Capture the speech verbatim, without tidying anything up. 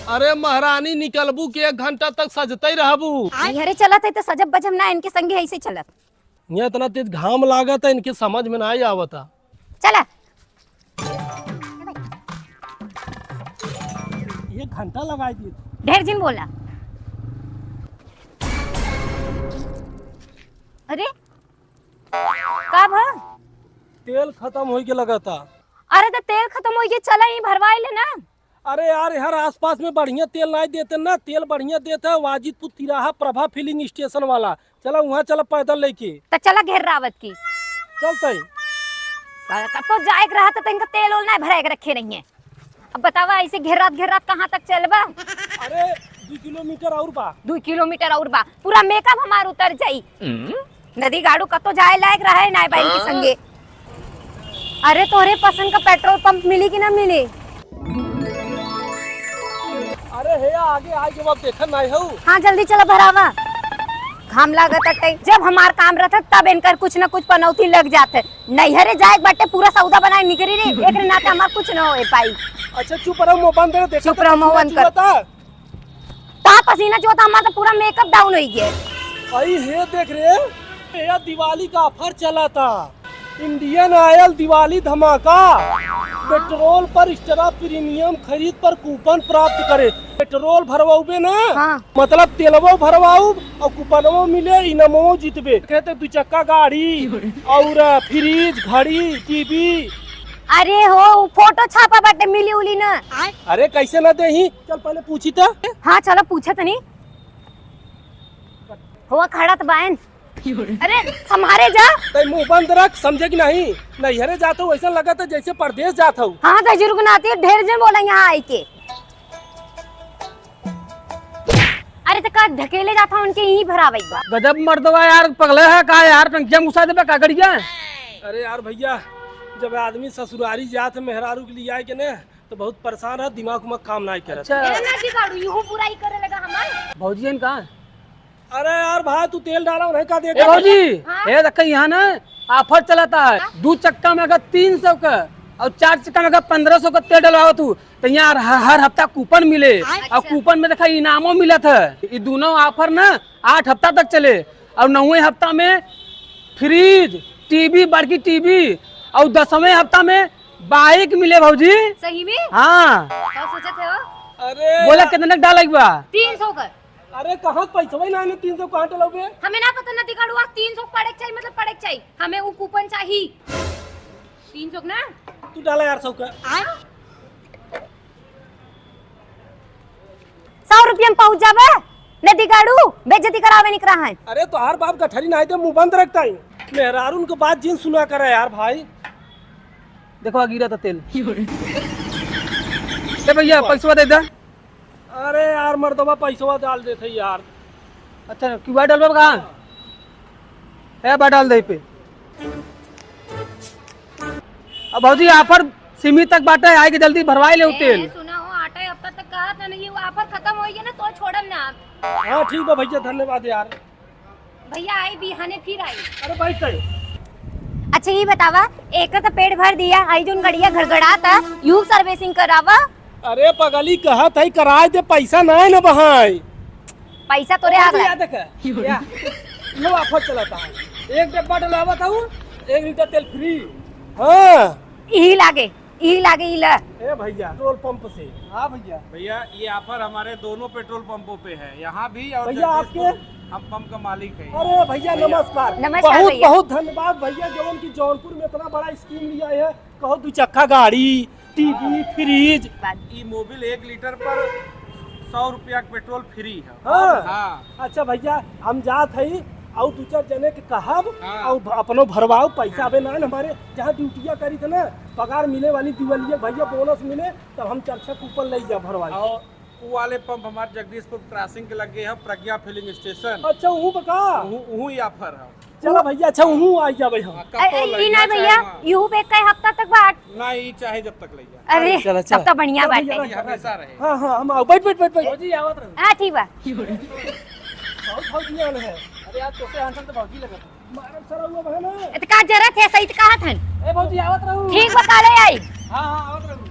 अरे महारानी, निकलबू कि एक घंटा तक सजतै रहबू? नैहरे चलत है तो सजब बजब ना, इनके संगे ऐसे चलत। ये इतना तेज घाम लागत है, इनके समझ में नाहीं आवता। चला। एक घंटा लगाई दिए। ढेर जिन बोला। अरे, का भा? तेल खतम होइ के लगाता। अरे, तो तेल खतम होइ के, चला, ई भरवाई ले ना। अरे यार, हर आसपास में बढ़िया तेल नाहीं देते ना, तेल बढ़िया देते हैं वाजिदपुर तिराहा प्रभा filling station वाला। चला, उहाँ चला पैदल लेके। त चला घेर्रावत की। चलते। साला, कतो जाए के रहा त इनका तेल ओल नाहीं भराए के रखे रहिए। अब बतावा, ऐसे घेर्रात घेर्रात कहाँ तक चलबा? अरे, दू किलोमीटर और बा। दू किलोमीटर और बा, पूरा makeup हमार उतर जाई। नदी गाड़ू कतो जाए लायक रहे नाहीं बहिन के संगे। अरे, तोहरे पसंद का petrol pump मिली कि ना मिली? अरे हे, आगे आगे, अब देखत नाहीं हऊ। हाँ, जल्दी चला भरावा, घाम लागत अटे। जब हमार काम रहत है, तब इनकर कुछ न कुछ पनौती लग जात है। नैहरे जाए के बाटे, पूरा सौदा बनाए निकरी रे, एकरे नाते हमार कुछ न होए पाई। अच्छा, चुप रहो, मुँह बंद कर, देखो चुप तो रहो, मुँह पसीना बंद कर। चुआता। ता पसीना चुआता, हमार तो पूरा makeup down होइ गया। आई हे देख रे, ये दिवाली का offer चला था, Indian Oil दिवाली धमाका, petrol पर Xtra premium खरीद पर coupon प्राप्त करे। Petrol भरवाउबे ना, हाँ। मतलब तेलवो भरवाउब और couponवो मिले, इनामवो जीतबे। कहते दू चक्का गाड़ी और fridge, घड़ी, TV। अरे हो, उ photo छापा बाटे, मिली उली ना? अरे कैसे ना देही? चल पहले पूछी त। हाँ, चलो पूछे तनी। हुआ खड़ा त बायन। अरे, सम्हारे जा। तै मुँह बंद रख, समझे कि नहीं? नैहरे जात हो, वैसा लगत है जैसे परदेस जात हो। हाँ, गजुर्ग नाती ढेर जन बोला यहाँ आई के। अरे, त का ढकेले जात हो, उनके यहीं भरावे बा। गजब मर्दवा यार, पगले है का यार, टंकिया मुसा देबे का गड़िया? अरे यार भैया, जब आदमी ससुरारी जात है मेहरारू के लिए आए के ने, तो बहुत परेशान रहा, दिमाग उमाग काम नाहीं करत। अच्छा। अरे ना जी गाड़ू, यूं बुराई करे लगा हमार। भौजी हैं का? अरे यार भाई, तू तेल डाला उन्हें का देख। ए भौजी, हाँ? ए देख यहाँ ना offer चलता है, हाँ? दू चक्का में अगर तीन सौ का और चार चक्का में अगर पन्द्रह सौ का तेल डलवाओ तू, तो यहाँ हर, हर हफ्ता coupon मिले। अच्छा। और coupon में देखा इनामो मिलत है। ये दोनों offer ना आठ हफ्ता तक चले और नौवें हफ्ता में fridge, TV, बड़की TV और दसवें हफ्ता में bike मिले भौजी। सही में? हाँ। का सोचत है वो? अरे बोला यार। कितने का डाले के बा? तीन सौ का। अरे कहाँ पैसवा ही ना है, तीन सौ कहाँ डलौबे? हमें ना पता नदी गाड़ू, आज तीन सौ पड़े के चाहिए, मतलब पड़े के चाहिए। हमें वो coupon चाहिए। तीन सौ ना? तू डाला यार सौ का। आ? सौ रुपया में पहुँच जाबे, नदी गाड़ू, बेइज्जती करावे निकरा है। अरे तोहार बाप गठरी नाहीं दे, मुँह बंद रखता ही। मेहरारून के बात जिन सुना करे यार भाई। देखो, आ गिरा था तेल। ए भैया, पैसवा दे दे। अरे यार, मर्दवा पैसवा डाल देते यार। अच्छा, QR डलवा का? ए, बा डाल दे पे। अब भौजी, offer सीमित तक बाटे, आए के जल्दी भरवाई ले उ ए, तेल। सुना हो, आटा हफ्ता तक कहा था ना, ये offer खतम होइ गया ना, तो छोड़म ना। हाँ, ठीक बा भैया, धन्यवाद यार। भैया, आई बिहाने फिर आई। अरे, बैठ गए। अच्छा, ये बतावा, एक तो पेट भर दिया, आई जोन गड़िया घड़घड़ाता, यू servicing करावा। अरे पगली, कहत है कराए दे, पैसा नाहीं न बहाई। पैसा तोरे हाथ अरे, लग। या देख, या। इहो offer चलता है। एक डब्बा डलावत हूँ, एक लीटर तेल free। हाँ। इही लागे, इही लागे, ई ला। ए भैया, पेट्रोल पंप से। हाँ भैया। भैया, ये offer हमारे दोनों पेट्रोल पंपों पे है, यहाँ भी और भैया, जगदीशपुर। आपके हम पंप का मालिक है। अरे भैया, भैया। नमस्कार। नमस्कार बहुत, भैया। बहुत धन्यवाद भैया, जौन की जौनपुर में इतना बड़ा scheme लिया है। कहो, दू चक्का गाड़ी, TV, fridge। ई मोबिल एक लीटर पर सौ रुपया के पेट्रोल free है। हाँ। हाँ। अच्छा भैया, हम जात हई, अउ दू चार जने के कहब, हाँ। अउ भ-, अपनो भरवाओ, पैसा अबे ना हमारे, जहाँ ड्यूटिया करी थे ना, पगार मिले वाली दिवालिया भैया, bonus मिले, तब हम चार छः coupon ले जा भरवाई। और उ वाले पंप हमार जगदीशपुर crossing के लगे है, प्रज्ञा filling station। अच्छा, उहू पे का? उहू, उहू ही offer है। चला भैया, अच्छा, उहू आई जाबे हम। हाँ, कब ए, तो ए, ई लइहा नहीं भैया, चाहे वहाँ। इहू पे कई हफ्ता तक बाट। ना, ई चाहे जब तक लइहा। अरे, चला, चला। तब तो बढ़िया चला बाटे। भैया, ये हमेशा रहे। हाँ, हाँ, हम आओ। बैठ, बैठ, बैठ, बैठ। भौजी, आवत रहो। हाँ, ठीक बा। बहुत भौजी आल है। अरे यार, तोसे handsome तो भौजी लगत है। मारब सरौआ बहन। ए, त का जरूरत है, सही त कहत हन। ए भौजी, आवत रहू। ठीक बा, काले आई। हाँ, हाँ, आवत रहू।